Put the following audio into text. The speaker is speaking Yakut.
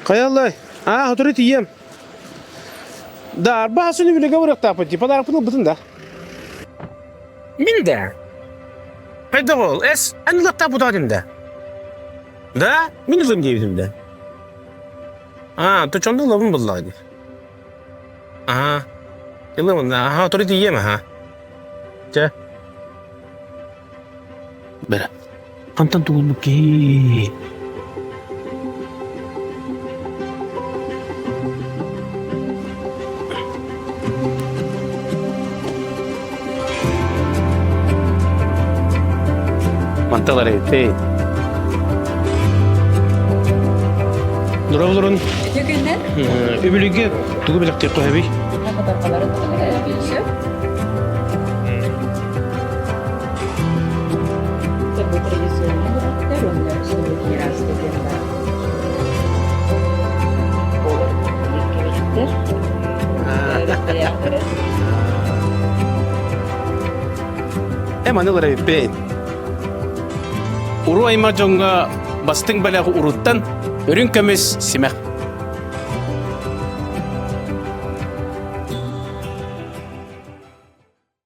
Хайаллай? Аа, сотору тиийиэм. Да, арба хасын үбүлэгэ барыахтаахпыт дии, подарокпын ылбытын да. Мин да. Хайдах ол? Эс, эн ылыахтаах бутаатым да. Да, мин ылым диэбитим да. Аа, то чонду ылабын буллаҕа дии. Аа, ылым, аха, сотору тиийиэм, аха. Чэ. Бэрэ. Хантан тугулбут киһи? Манталар эбит. Дорооболорун. Үтүө күннэр. Үбүлүгү тугу билэхтиэх көһөбүй? Бу традиционный бырааптар уонна генеральскай диэн баар. Олор кэбиһэттэр. Бэйэхтэрэ. Эм аны ылар эбиппин. Уруу аймах дьоҥҥо бастыҥ бэлэх уруттан үрүҥ көмүс симэх.